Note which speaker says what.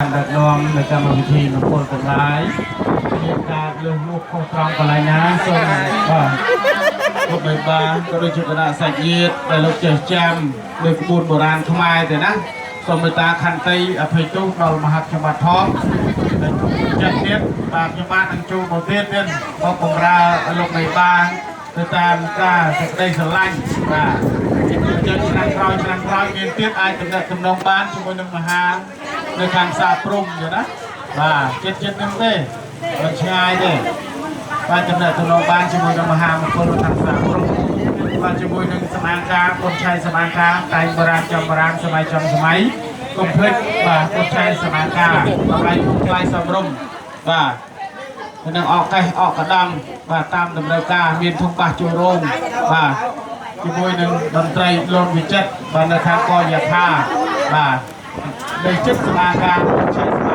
Speaker 1: ដឹកនាំនៅកម្មវិធីមង្គលទាំងឡាយមានការលើសលួសខុសត្រង់កន្លែងណាសូមបាទលោកមេបាក៏ដូចជាគណៈសាច់ញាតិដែលលោកចេះចាំនៅក្បួនបុរាណខ្មែរទេណាសូមមេត្តាខន្តីអភ័យទោសដល់មហាខ្ញុំបាទផងហើយចិត្តទៀតបាទខ្ញុំបាទនឹងចូលមកទៀតទៀតមកបំរើលោកមេបាទៅតាមការសេចក្តីស្រឡាញ់បាទ ចឹងឆ្នាំក្រោយឆ្នាំក្រោយមានទៀតអាចតំណែងតំណងបានជាមួយនឹងមហានៅខាងផ្សារព្រំចឹងណាបាទចិត្តចិត្តនឹងទេមិនឆ្ងាយទេបាទតំណែងតំណងបានជាមួយនឹងមហាមង្គលនៅខាងផ្សារព្រំបាទជាមួយនឹងសមាការបុណ្យឆៃសមាការតែងបុរាណចំបុរាណសម័យចំសម័យកុំភ្លេចបាទបុណ្យឆៃសមាការតម្លៃធូរថ្លៃសមរម្យបាទនឹងអកកេះអកកដំបាទតាមតម្រូវការមានធុងបាសចូលរោងបាទ ជាមួយនឹងតន្ត្រីលនវិចិត្របាទនៅខាងកយថាបាទនៅចិត្តសមាការឆៃស